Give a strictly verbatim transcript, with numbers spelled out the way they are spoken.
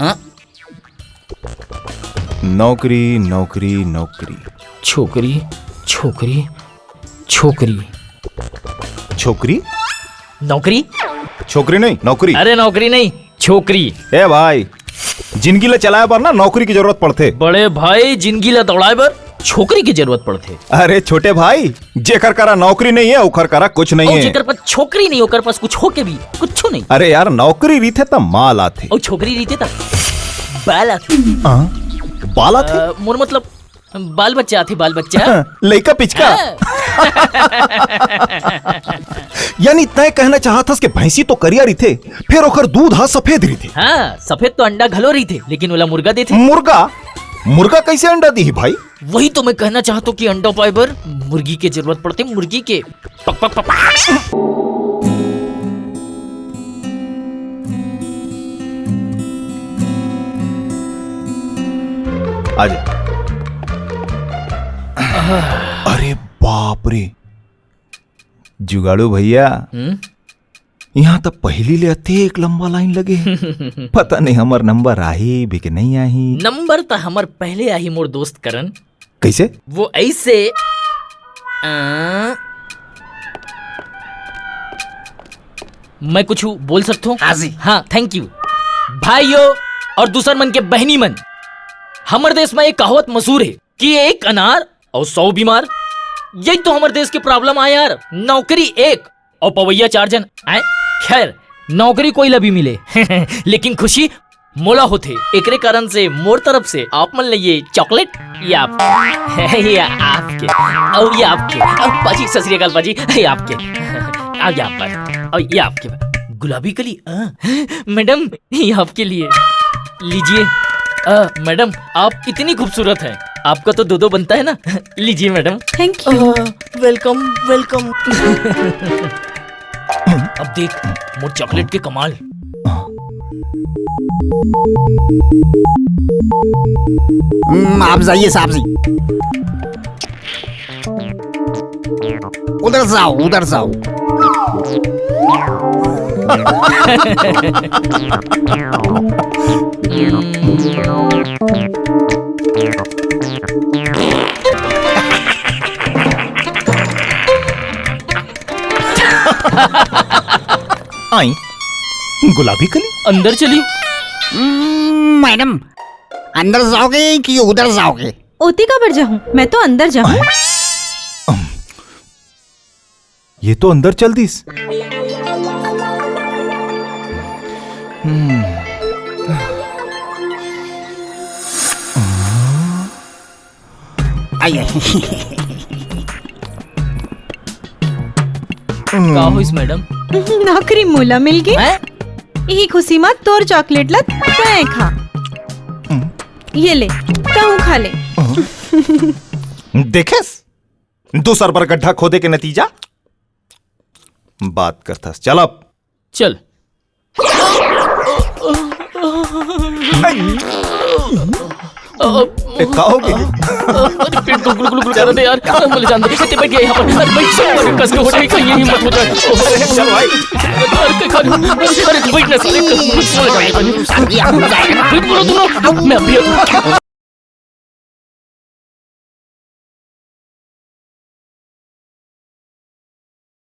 हाँ? नौकरी, नौकरी, नौकरी। छोकरी, छोकरी, छोकरी। छोकरी? नौकरी? छोकरी नहीं, नौकरी। अरे, नौकरी नहीं, छोकरी। ए भाई, जिंदगी ला चलाए बर ना नौकरी के जरूरत पड़थे। बड़े भाई, जिंदगी ला दौड़ाए बर छोकरी के जरूरत पड़थे। अरे छोटे भाई, जेकर करा नौकरी नहीं है, ओकर करा कुछ नहीं ओ, है। जेकर पास छोकरी नहीं, ओकर पास कुछ होके भी कुछ नहीं। अरे यार, नौकरी रहिथे त माल आथे। ओ, छोकरी रहिथे त बाल आथे। हाँ? बाल आथे? अ, मोर मतलब, बाल बच्चा आथे, बाल बच्चा। लइका पिचका। हाँ। यानी तय कहना चाहत हस कि भैंसी तो करिया रहिथे, फिर ओकर दूध ह सफेद रहिथे। हाँ, सफेद तो अंडा घलो रहिथे, लेकिन ओला मुर्गा देथे। मुर्गा? मुर्गा कैसे अंडा दीही भाई? वही तो मैं कहना चाहत हूँ कि अंडा पाए बर मुर्गी के जरूरत पड़थे, मुर्गी के। पक, पक, पक, पक। आजा। अरे बाप रे, जुगाड़ू भैया, हम्म? यहाँ त पहिली ले अतेक लंबा लाइन लगे। पता नहीं हमर नंबर आही भी कि नहीं आही। नंबर त हमर पहले आही, मोर दोस्त करण। कैसे? वो ऐसे, अ, मैं कुछ बोल सकत हूँ? हाँ जी। हाँ, thank you। भाइयों और दूसर मन के बहनी मन, हमर देश में एक कहावत मशहूर है कि एक अनार और सौ बीमार। यही तो हमर देश के problem आय यार, नौकरी एक और पवैया चार झन। आय, खैर, नौकरी कोई ला भी मिले, लेकिन खुशी मोला होथे। एकरे कारण से मोर तरफ से आप मन ले ये chocolate, ये आप, ये आपके, और ये आपके, और पाजी, सत श्री अकाल पाजी, ये आपके, आ, ये आपके, और ये आपके गुलाबी कली, आ, मैडम, ये आपके लिए, लीजिए। आ, मैडम, आप इतनी खूबसूरत हैं, आपका तो दो दो बनता है ना। लीजिए madam. Thank you। Welcome, welcome। अब देख मोर chocolate के कमाल। हम्म, आप जाइए साहब जी। उधर से आओ, उधर से आओ। आई, गुलाबी कली। अंदर चली। हम्म, मैडम, अंदर जाओगे कि उधर जाओगे? ओती काबर जाहूं, मैं तो अंदर जाहूं। ये तो अंदर चल दिस। हम्म। आई, आई। का होइस मैडम? नौकरी मोला मिल गई। हैं? यही खुशी मा तोर chocolate ला तैं खा। हम्म। ये ले, तहूं खा ले। देखेस, दूसर बर गड्ढा खोदे के नतीजा। बात करथस, चल अब। चल। ए, का हो गे? अरे, पेट गुल गुल गुल गुल करत हे यार। अरे, मले जान दे। ते बैठ गया यहाँ पर। अरे, बैठ, सब पर कस के होटल में कहीं हिम्मत हो जाए। अरे, चल भाई। अरे, कहीं खा लूं। अरे, बैठ ना साले। बैठ बोलो तुम लोग। मैं अभी